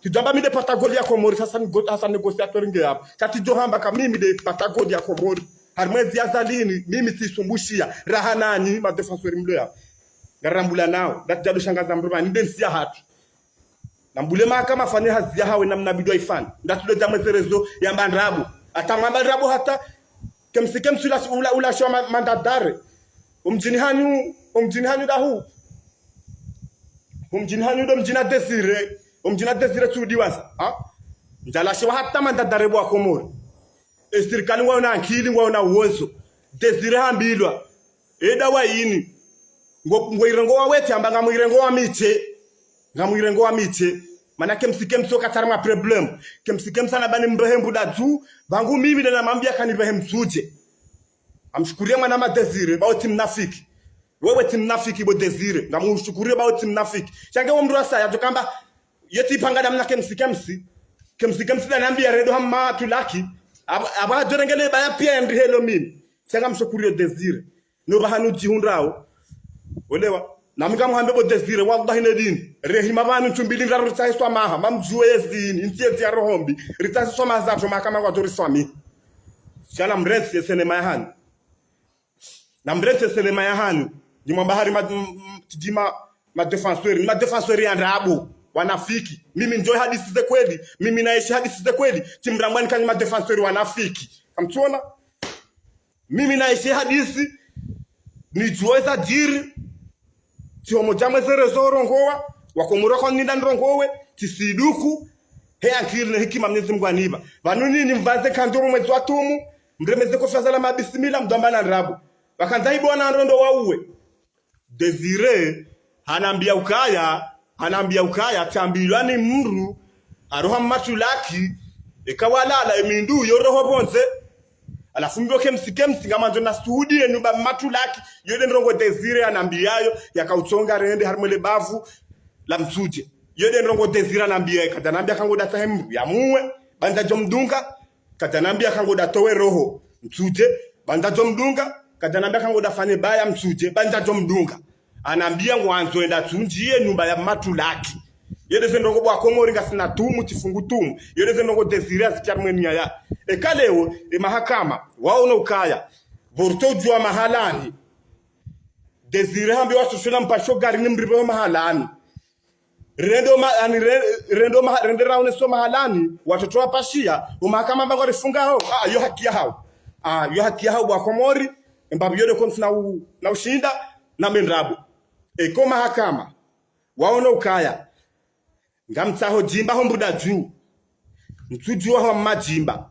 Tsidjo amba mi nde patagoli ya Komori, sasa ni go-, sasa négociateur nge hapvo. Sha tsidjo hamba ka mimi nde patagoli ya Komori. Harimwa ezi ya zalini, mimi tsisumbushiya, raha nanyi, ma défenseur mlo ya. Ngarambula nao, ndatsidjado shangaza mdru pvanu, nde ntsi ya hatru. Nambule mahakama afanye hazi yahawe namna bidi ifanye. Ndatsudo dja mweze rezo yamba ndrabo. Hata mwamba ndrabo hata, kemsi, kemsi ula, ula, ula shwa ma-, mandat d'arrêt. Omdjini hanyu, omdjini hanyu dahu. Omdjini hanyu ndo mdjini Désiré. Omdjini Désiré tsudi wasa. Ha? Ndjalashiwa hata mandat d'arrêt bo wa Komori. E sirikali ngwayo na ankili, ngwayo na uwezo. Désiré hambilwa. E dawa ini. Ngo, ngo irengo wa wetsi, amba ngamwirengo wa mitse. Ngamwirengo wa mitse. Mana kemsi, kemsi okatsari mwa problème. Kemsi, kemsi ana bani mbehe mbuda dju. Pvangu mimi nde namwambia kanibehe Mtsudje. Amshukuriye mwana ma Désiré, ba wetsi mnafiki. Wewe tsi mnafiki bo Désiré. Ngamshukuriye ba wetsi mnafiki. Sha nge wo mdru wasaya, tokamba, yetsi panga damna kemsi, kemsi. Kemsi, kemsi nda nambiya redo hama tulaki. Aba, aba hadjorengele baya piya ndi helo mimi. Sha ngamshukuriyo Désiré. No pvahanu djihundrao. Olewa. Nami ngamhambe bo Désiré, wallahi ne dini. Rehima pvanu ntsu mbili ndraru ritsahe swamaha. Mamdjuwe yezini, ntsi yezi ya roho mbi. Ritsahe swamaha zatru mahakama ngwadjo riswamihi. Sha namrentsi ye sinema ya hanyu. Namrentsi ye sinema ya hanyu. Nyi mwamba hari ma, m, m, tsidji ma, ma défenseur. Ni ma défenseur ya ndrabo. Wanafiki. Mimi ndjo hadisi ze kweli. Mimi nayeshi hadisi ze kweli. Tsimrambwa ni ka nyi ma défenseur wanafiki. Kamtsiona? Mimi nayeshi hadisi, nidjuwa eza djiri, tsihomo dja mweze rezo rongowa, wa Komori ko ninda nrongowe, tsisiduku, he ankili ne hikima Mwenyezi Mungu hanipva. Pvanu nini mvaze kanduru mwezi wa tumu, mremeze ko fazala ma bismillah, mdjo amba na ndrabo. Wakandza ibo wana ndrongo wauwe. Désiré, hanambia ukaya, hanambia ukaya, tsambilwa ni mdru, aroha matulaki, eka walala, emindru, yo roho pvondze. Halafu mbi o kemsi kemsi, ngamandzo na suhudi yenu ba matulaki, yo nde ndrongo Désiré hanambiayo, yakautsonga rende harimwa le bavu la Mtsudje. Yo nde ndrongo Désiré hanambia, kadjanambia ka ngodjo tsaha emdru, yamuwe, ba ndadjo mdunga, kadjanambia ka ngodjo towe roho Mtsudje, ba ndadjo mdunga, kadjanambia ka ngodjo fanye baya Mtsudje, ba ndadjo mdunga. Hanambia ngwandzo enda tsundjiye nyumba ya matulaki. Yo nde ze ndrongo bo wa Komori ngasina tumu, tsifungu tumu. Yo nde ze ndrongo Désiré hazitria harimwa eniya ya. Eka leo, e mahakama, waono ukaya. Pvo ritsodjuwa mahalani. Désiré hambiwa tsuswila mpashe o gari ni mripve ho mahalani. Rende o ma, yaani re, rende o ma, rende raoneso mahalani, watoto wapashia, o mahakama mba ngwarifunga hao. Ah, yo haki ya hao. Ah, yo haki ya hao bo wa Komori, mbapvi yo nde konsi na u, na ushinda, na mendrabo. Eka o mahakama, waono ukaya. Ngamtsaho djimba ho mbuda dju. Mtsudjuwa ho madjimba.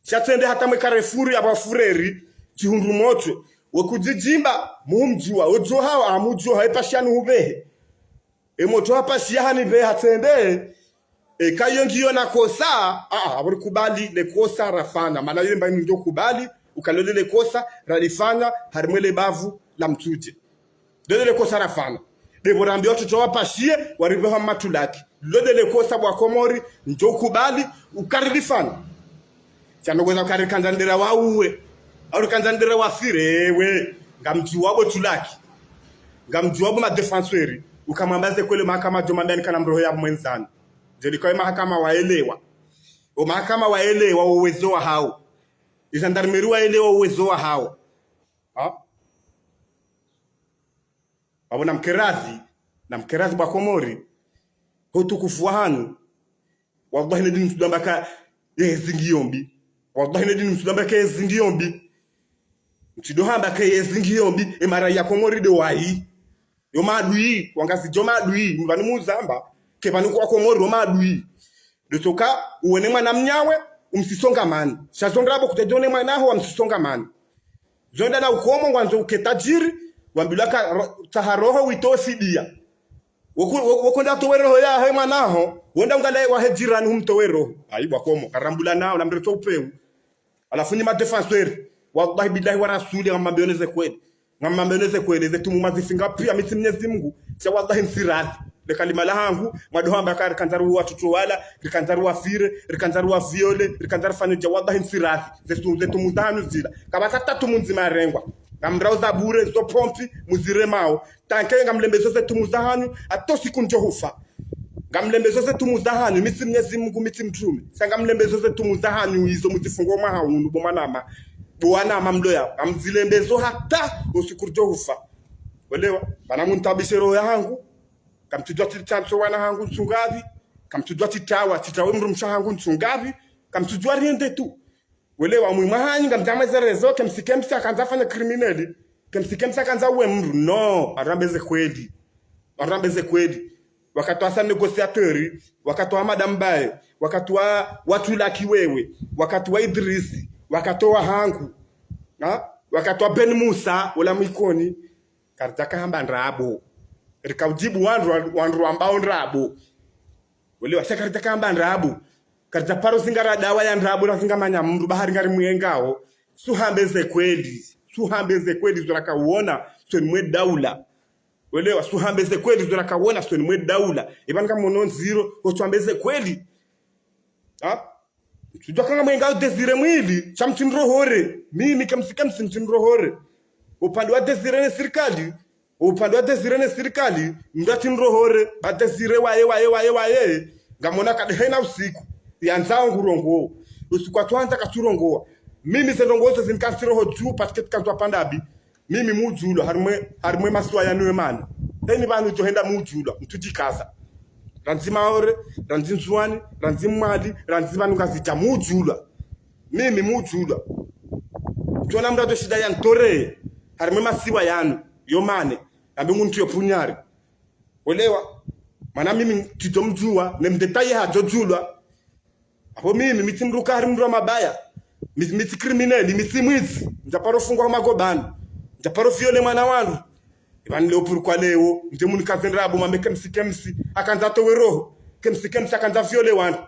Sha tsende hata mwe karefuru ya bafureri, tsihundru motso. Wekudjidjimba, muhumdjuwa, odjo hawa, hamudjuwa, haipashia nuhubehe. E motso hapashia hanipveha tsende, eka yo ngiyo na kosa, a, a, aburi kubali le kosa rafanya. Mana yo mba inu ndjo kubali, uka lo nde le kosa ralifanya, harimwa le bavu la Mtsudje. Lo nde le kosa rafanya. Ndepvo rambiwa watoto wapashie, waripve ho matulaki. Lo nde le kosa bo wa Komori, ndjo kubali, uka rilifanya. Sha nongoza uka rikandza ndera wauwe. Au rikandza ndera wafire, ewe. Ngamdjuwa bo tulaki. Ngamdjuwa bo ma défenseur. Ukamwamba ze kweli mahakama djo mwambia ni kana mroho ya mwendzani. Djeli kwa mahakama waelewa. O mahakama waelewa o uwezo wa hao. E gendarmerie waelewa o uwezo wa hao. Ha? Wapvo namkeradhi, namkeradhi bo wa Komori, ho utukufu wa hanyu, wallahi ne dini mtsidjo amba ka yezi ngiyo mbi. Wallahi ne dini mtsidjo amba ka yezi ngiyo mbi. Mtsidjo hamba ka yezi ngiyo mbi, e mara ya Komori nde wayi. Yo maadui, wangazidjo maadui, mvani muzamba, ke pvani kwa Komori, yo maadui. Ndo tsoka, uwone mwana mnyawe, umsisonga mani. Sha zo ndrabo kutedjone mwana ho, wamsisonga mani. Zo nda na ukomo, ngwandzo uke tajiri, wambilwa ka ro, tsaha roho witowe fidiya. Woku, woku, woku nda towe roho ya he mwana ho, wonda ungalaye wa he jirani humtowe roho. Ayi bo wa Komori, karambula nao, namretso upvewu. Halafu nyi ma défenseur. Wallahi billahi wa rasuli, ngamwambiyo ne ze kweli. Ngamwambiyo ne ze kweli, ze tumu mazifinga piya mi tsi Mnyezi Mungu. Sha wallahi ntsiradhi. Le kalima lahangu, mwadohamba ka rikandza ruwe watoto wala, rikandza ruwafire, rikandza ruwaviole, rikandza rifanye dja, wallahi ntsiradhi. Ze tu-, ze tumu zahanyu zila. Kapvatsi hata tumu ndzima yarengwa. Ngamrao za bure, zo pompi, muziremao. Tanke ngamlembezo ze tumu zahanyu, hata o siku ndjo hufa. Ngamlembezo ze tumu zahanyu, mi tsi Mnyezi Mungu, mi tsi mtrume. Sha ngamlembezo ze tumu zahanyu izo muzifungo mwaha unu, bo mwanama. Bo wanama mloya, ngamzilembezo hata o siku ridjo hufa. Welewa, mana muntabishe roho yahangu. Kamtsudjuwa tsi tsanso wana hangu ntsungapvi. Kamtsudjuwa tsi tawa, tsi tawe mdrumshe hangu ntsungapvi. Kamtsudjuwa rien du tout. Welewa, mwi mwahanyu ngamdjamwe ze réseaux, Kemsi Kemsi hakandza fanya criminel. Kemsi Kemsi hakandza uwe mdru. Non, wandru wambe ze kweli. Wandru wambe ze kweli. Wakati wa sa négociateur, wakati wa Madame Baye, wakati wa, wa Tulaki wewe, wakati wa Idrisi, wakati wa hangu. Ha? Wakati wa Ben Musa, ola Mwikoni. Karidjaka hamba ndrabo. Rika udjibu wandru, wandru wambao ndrabo. Welewa, sha karidjaka hamba ndrabo. Karidja paro zingara dawa ya ndrabo, razinga manya mdru, bahari ngari mwengao. Suhambe ze kweli. Suhambe ze kweli, zo raka uona, soni mwe daula. Welewa, suhambe ze kweli, zo raka uona, soni mwe daula. Eba nga mono ndziro, kotsuhambe ze kweli. Ha? Mtsudjuwa ka ngamwengao Désiré Mwili, sha mtsinrohore. Mimi Kemsi Kemsi mtsinrohore. Upande wa Désiré ne sirikali, upande wa Désiré ne sirikali, mdru atsinrohore. Ba Désiré waye, waye, waye, waye. Ngamona ka dehena usiku. Yandzao ngurongoa. Usiku watsuandza katsurongoa. Mimi ze ndrongoo zo zinika ntsiroho dju, parce que tsikandza pvandabi. Mimi mudjulwa, harimwe, harimwe masiwa yanu ye mane. Heni pvanu djo henda mudjulwa, mtsudjikaza. Randzi Maore, randzi Ndzuwani, randzi Mwali, randzi pvanu Ngazidja mudjulwa. Mimi mudjulwa. Djona mdru adjo shinda yantore, harimwe masiwa yanu, yo mane. Yambe ngu mtru yo punyari. Welewa, mana mimi tsidjo mdjuwa, ne mdru taye hadjo djulwa. Apvo mimi, mi tsi mdru kahari mdru wa mabaya. Mi, mi tsi criminel, mi tsi mwidzi. Ndjaparo fungwa ho magobani. Ndjaparo viole mwana wandru. Eba ni leo pourquoi leo, ndje munikaze ndrabo, mambe Kemsi Kemsi, hakandza towe roho. Kemsi Kemsi hakandza viole wandru.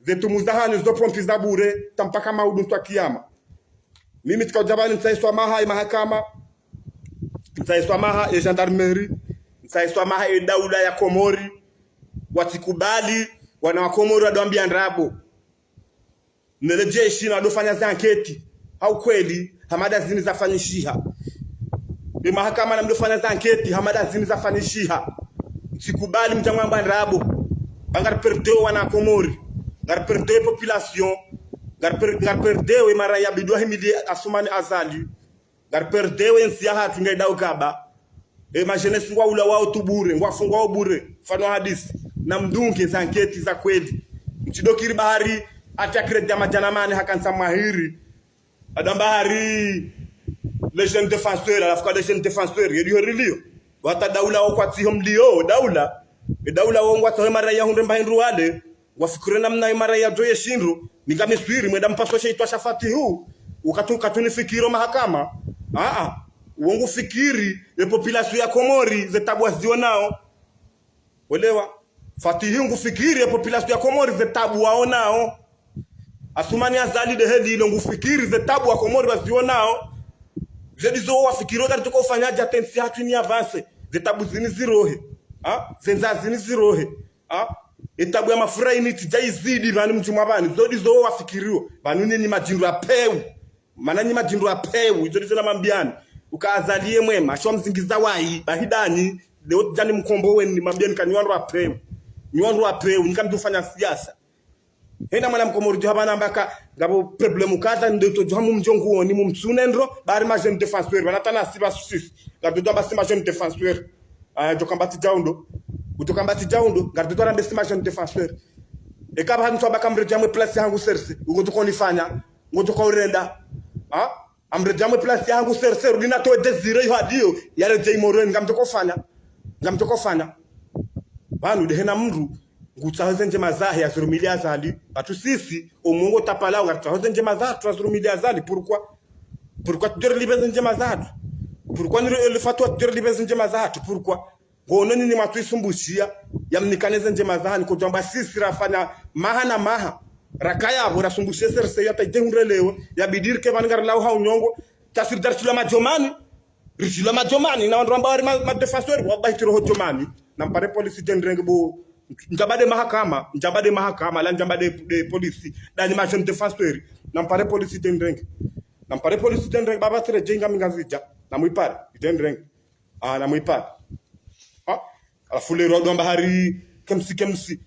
Ze tumu zahanyu, zo pompi za bure, ta mpaka maudu ntwa kiyama. Mimi tsika udja pvani ntsahe swamaha ye mahakama, ntsahe swamaha ye gendarmerie, ntsahe swamaha ye daula ya Komori, watsikubali, wana wa Komori wadowambia ndrabo. Nele jeshi na wadofanya za anketi, ha ukweli, hama nda zini zafanyishiha. Ye mahakama na mdofanya za anketi, hama nda zini zafanyishiha. Mtsikubali mdja mwamba ndrabo. Ba ngari perdre wana Komori. Ngari perdre population. Ngari per-, ngari perdre we mara ya bidwa himidi Assoumani Azali. Ngari perdre we ntsi yahatru nge dao kaba. E ma jeunesse ngwa ulawao tu bure, ngwa fungwao bure. Mfano hadisi. Na mdunge za anketi za kweli. Mtsidokiri bahari, ata crédit ya madjana mane hakantsa mwahiri. Adamba hari les jeunes défenseurs, halafu ka les jeunes défenseurs, yedi ho rilio. Wata daula wo kwatsi ho mlio, daula. E daula wo ngwatsaho ye maraya hundre mba hindru wale, wafikire namna ye maraya djo ye shindru, nika miswiri, mwenda mpaso she itwa sha Fatihu, ukatu, katunifikiro mahakama. Aa, wo ngufikiri, ye population ya Komori, ze tabu wazionao. Welewa. Fatihi ngufikiri ye population ya Komori ze tabu waonao. Assoumani Azali de heli ilo ngufikiri ze tabu wa Komori wazionao. Ze ndizo wafikiri ngari toko ufanya dja tentsi hatru ni avance. Ze tabu zini zirohe. Ha? Ze ndzaa zini zirohe. Ha? E tabu ya mafura ini tsidja izidi pvani mdjumwa pvani. Zo ndizo wafikirio. Pvanu nyinyi madjindru ya pewu. Mana nyi madjindru ya pewu, izo ndizo namambiani. Uka Azali ye mwema, sho mzingiza wayi, bahidani, leo djani mkombo weni, nimambiani ka nyi wandru wa pewu. Nyi wandru wa pewu, nyi kamdjofanya siasa. Hena mwana Mkomori djo hapvana mbaka, ngapvo problème kadha, ndo to djo hamu mdjongo ni mumtsune ndro, bari ma jeunes défenseurs, bana tana si ba sisi. Ngapvo djo hamba si ma jeunes défenseurs. Ah, djo kamba tsi djaundo. Udjo kamba tsi djaundo, ngapvo djo hamba si ma jeunes défenseurs. Eka ba ntsu abaka mredji amwe place hangu serse, uko djo konifanya, ngo djo kaurenda. Ha? Amredji amwe place yahangu serse, rudi natowe Désiré yo hadiyo, yale Jay Moroni, ngamdjo kofanya. Ngamdjo kofanya. Pvanu de hena mdru, ngutsaho ze ndjema zahe ya zirumili Azali. Pvatsu sisi, o Mungu tapalao, ngatsaho ze ndjema zahatru ya zirumili Azali. Pourquoi? Pourquoi tu dore libe ze ndjema zahatru? Pourquoi niro ele fatwa tu dore libe ze ndjema zahatru? Pourquoi? Ngono nyinyi mwatsu isumbushia, ya mnikane ze ndjema zahanyu, kodjamba sisi rafanya maha na maha. Rakaya pvo rasumbushe serse ya taite hundre leo, ya bidi rike pvani ngari lau ha unyongo, Tasi ridja ritsilwa madjomani. Ritsilwa madjomani, na wandru wamba wari ma, ma défenseur, wallahi tsiroho djomani. Nampare polisi djendrenge bo, ndjamba nde mahakama, ndjamba nde mahakama, la ndjamba nde, nde polisi, ndani ma jeune défenseur. Nampare polisi djendrenge. Nampare polisi djendrenge, baba tsire djenga mi Ngazidja. Namwipare, djendrenge. Ah, namwipare. Ha? Halafu leo wadjo wamba hari kemsi, kemsi.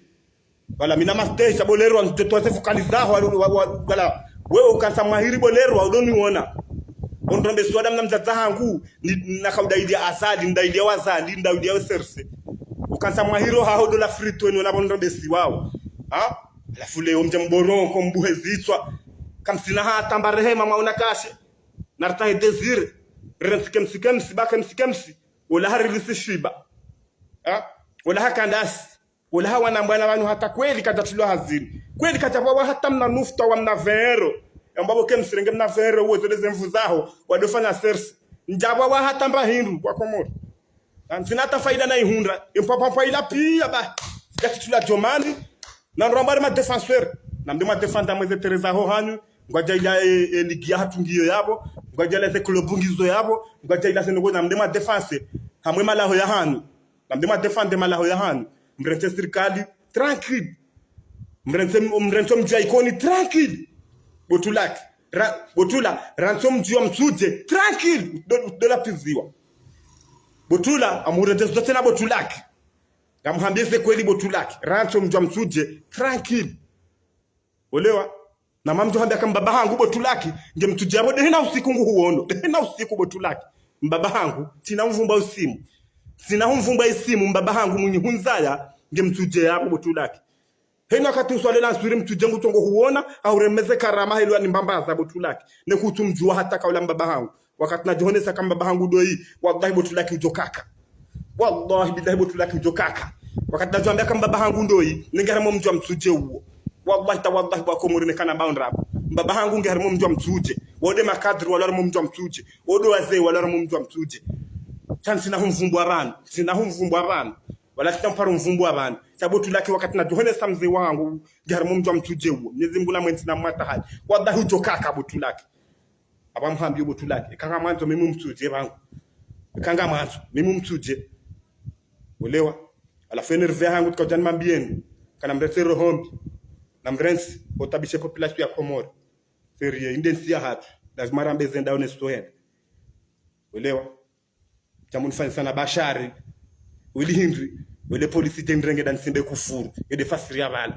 Wala mi na masteja bo lerwa, ndo twaze fukali zaho, wa, wa, wa, wala. Wewe ukantsa mwahiri bo lerwa, udoniona. Bo ndrombe si wada mna mdzadze hangu, ni, naka udailia Azali, ndailia Wazali, ndailia weserse. Ukantsa mwahiri haho ndo la frito eno na bo ndrombe si wao. Ha? Halafu leo mdje mboronko, mbuhe zitswa. Kamsina hata mba rehema mwaona kashe. Nartahe désir. Rentsi kemsi kemsi, ba kemsi kemsi. Ola hari lisi shiba. Ha? Ola hakandasi. Ola hawana mbwana wanu hata kweli kadjatsilwa hazini. Kweli kadjapvawa hata mna nufta wa mna vero. Yamba bo kemsi renge mna vero, uwe zole zemvu zaho, wadofanya serse. Ndjapvawa hata mba hindru, wa Komori. Ntsina hata faida na ihundra. Impapapwa ila pia ba. Zidja tsitsiwa djomani. Na ndromba wari ma défenseur. Namde ma défendre mweze terrain zaho hanyu. Ngwadja ila e, e, ligi ya hatru ngiyo yapvo. Ngwadja ila ze club ngizo yapvo. Ngwadja ila ze ndrongo namde ma défense. Hamwe malaho ya hanyu. Namde ma défendre malaho ya hanyu. Mrentse sirikali. Tranquille. Mrentse, mrentse mdji wa Ikoni. Tranquille. Botulaki. Ra, botula. Rantso mdji wa Mtsudje. Tranquille. Do, do la piziwa. Botula. Amurentse zote na botulaki. Ngamhambie ze kweli botulaki. Rantso mdji wa Mtsudje. Tranquille. Olewa. Na mamdjo hambia ka mbaba hangu botulaki. Nge Mtsudje yapvo dehena usiku nguhuono. Dehena usiku botulaki. Mbaba hangu. Tsina mvumba usimu. Tsina humvumba isimu. Mbaba hangu mwinyi hundzaya. Nge Mtsudje yapvo botulaki. Hena wakati uswale na nswiri Mtsudje ngutsongo huona. Ahuremeze karama helwa ni mbamba za botulaki. Ne kutsu mdjuwa hata kaula mbaba hangu. Wakati nadjohonesa ka mbaba hangu ndoyi, wallahi botulaki udjo kaka. Wallahi billahi botulaki udjo kaka. Wakati nadjohambia ka mbaba hangu ndoyi, nenge harumwa mdji wa Mtsudje uwo. Wallahi ta wallahi wa Komori nekana baondrabo. Mbaba hangu nge harumwa mdji wa Mtsudje. Wode makadri wala harumwa mdji wa Mtsudje. Wode wazee wala harumwa mdji wa Mtsudje. Tsa ntsina humvumbu wa pvanu. Ntsina humvumbu wa pvanu. Wala tsina mparo mvumbu wa pvanu. Tsa botulaki wakati nadjohonesa mzee wangu, nge harumwa mdji wa Mtsudje uwo. Mnyezi Mngu na mwendzi na mwata hali. Wallahi udjo kaka botulaki. Apva mhambiyo botulaki. Eka ngamwandzo mimi Mtsudje pvangu. Eka ngamwandzo mimi Mtsudje. Olewa. Halafu énervé hangu tsika udja nimambieni. Kana mrentse roho mbi. Na mrentse. Otabishe population ya Komori. Sérieux. Inde ntsi ya hatru. Lazima rambe zenda one stohenda. Olewa. Tsamu nifanyisa na Bashari. Wili hindri. Wele polisi djendrenge nda nisimbe kufuru. Yede fasiri ya pvala.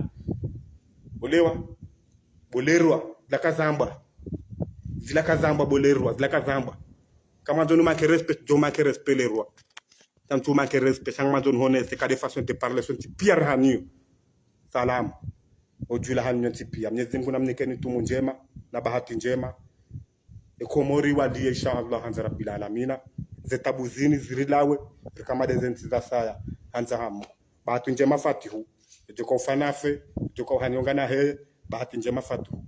Olewa. Bo lerwa. Zila kazambwa. Zila kazambwa bo lerwa. Zila kazambwa. Kamwandzo nu manque respect, djo manque respect lerwa. Tsa ntsu manque respect, sha ngamwandzo nuhonese, ka de façon de parler, son ti pire haniyo. Salam. Odjula hanyu ntsi pia. Mnyezi Mngu namnikeni tumu ndjema, na bahati ndjema. E Komori waliye, insha Allah, handza Rabbil Alamina. Ze tabu zini zirilawe, rikama de ze ntsi za saya, handza hamu. Bahati ndjema Fatihu. Djoka ufanafe, djoka uhanyonga na he, bahati ndjema Fatihu.